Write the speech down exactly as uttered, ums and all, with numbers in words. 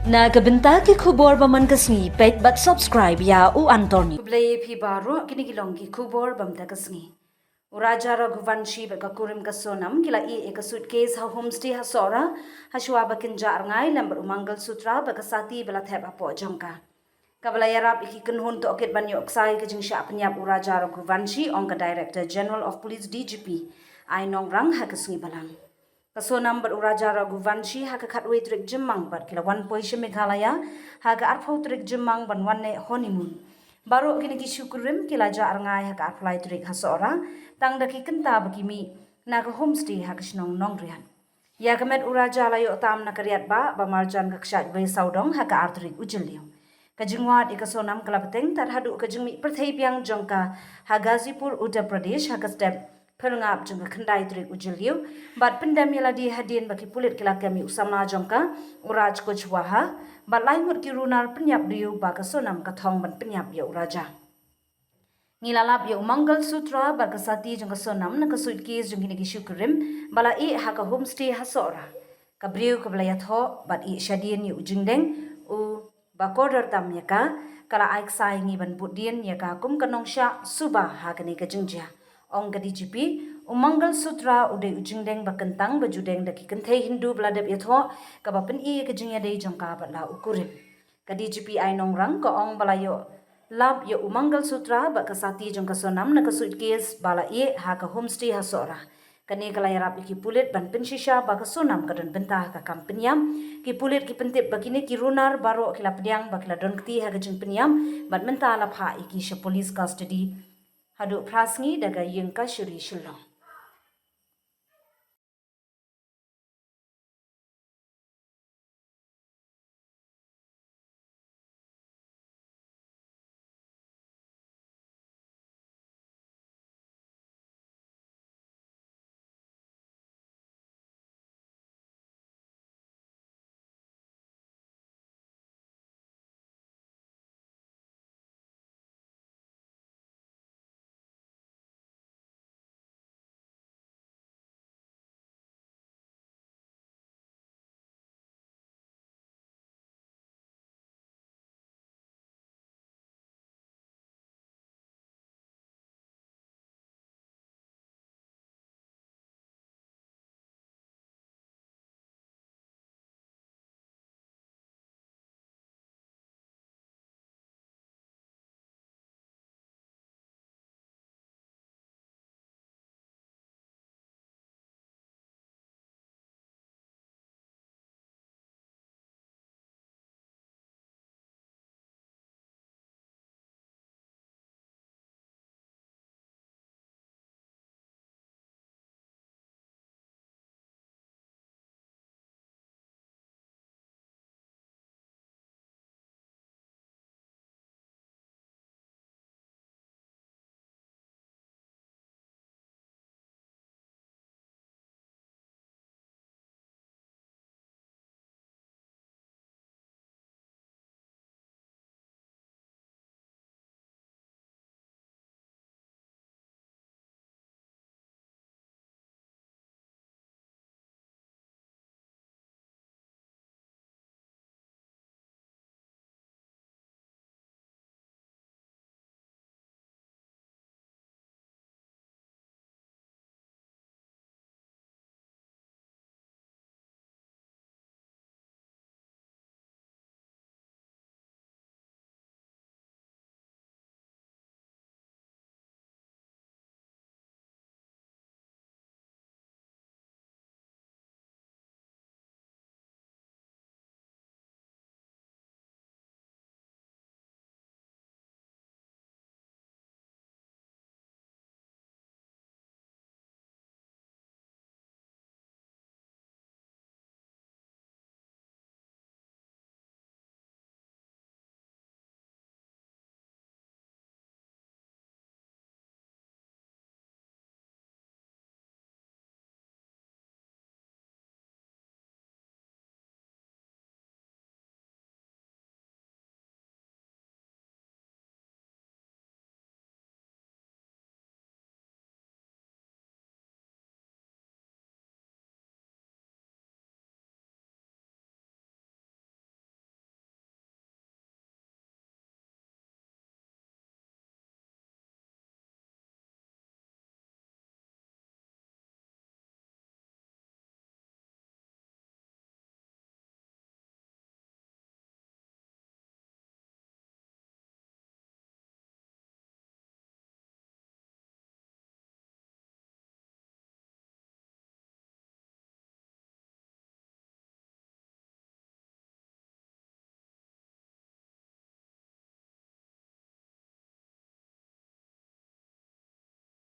Na ka bynta ki khubor ba man ka sngi, peit bad subscribe ïa u Anthony. Khublei phi baroh, kine ki long ki khubor ba man ka sngi. U Raja Raghuvanshi bad ka kurim ka Sonam ki la ïeh ïa ka suitcase ha homestay ha Sohra, ha shuwa ba kin jah rngai lem bad u Mangal Sutra bad ka sati ba la thep hapoh jong ka. Kaba la ïarap ïa ki kynhun tohkit ban ïoh ksai ka jingshah pynïap u Raja Raghuvanshi, ong ka Director General of Police, D G P, Ai Nongrang ha ka sngi Balang. Ka Sonam bad u Raja Raghuvanshi ha ka khatwei tarik Jymmang bad ki la wan poi sha Meghalaya ha ka arphew tarik Jymmang ban wan leh honeymoon. Baroh kine ki shu kurim ki la jah rngai ha ka arphew lai tarik ha Sohra, tang da ki kynta ba ki mih na ka homestay ha ka shnong Nongriat. Ïa ka met u Raja la ïoh tam na ka riat bah ba marjan ka kshaid wei sawdong ha ka ar tarik u Jylliew. Ka jingwad ïa ka Sonam ka la bteng tad haduh ka jingmih pyrthei biang jong ka ha Ghazipur, Uttar Pradesh, ha ka step phyrngap jong ka khyndai tarik u Jylliew, bad pyndem ïa lade hadien ba ki pulit ki la kem ïa u samla jong ka, u Raj Kushwaha, bad lai ngut ki runar pynïap briew ba ka Sonam ka thong ban pynïap ïa u Raja. Ngi la lap ïa u Mangal Sutra bad ka sati jong ka Sonam na ka suitcase jong kine ki shu kurim ba la ïeh ha ka homestay ha Sohra. Ka briew kaba la ïathoh bad ïeh shadien ïa u jingdeng, u ba kordor tam ïa ka, ka la ai ksai ngi ban bud dien ïa ka kum ka nongshah suba ha kane ka jingjia. Ong ka D G P, u Mangal Sutra u dei u jingdeng ba kyntang ba ju deng da ki kynthei Hindu ba la dep ïathoh, kaba pyni ïa ka jingïadei jong ka bad la u kurim. Ka D G P Ai Nongrang ka ong ba la ïoh lap ïa u Mangal Sutra bad ka sati jong ka Sonam na ka suitcase ba la ïeh ha ka homestay ha Sohra. Kane ka la ïarap ïa ki pulit ban pynshisha ba ka Sonam ka don bynta ha ka kam pynïap. Ki pulit ki pyntip ba kine ki runar baroh ki la pdiang ba ki la don kti ha ka jingpynïap, bad mynta la phah ïa ki sha police custody haduh phra sngi da ka ïing kashari Shillong.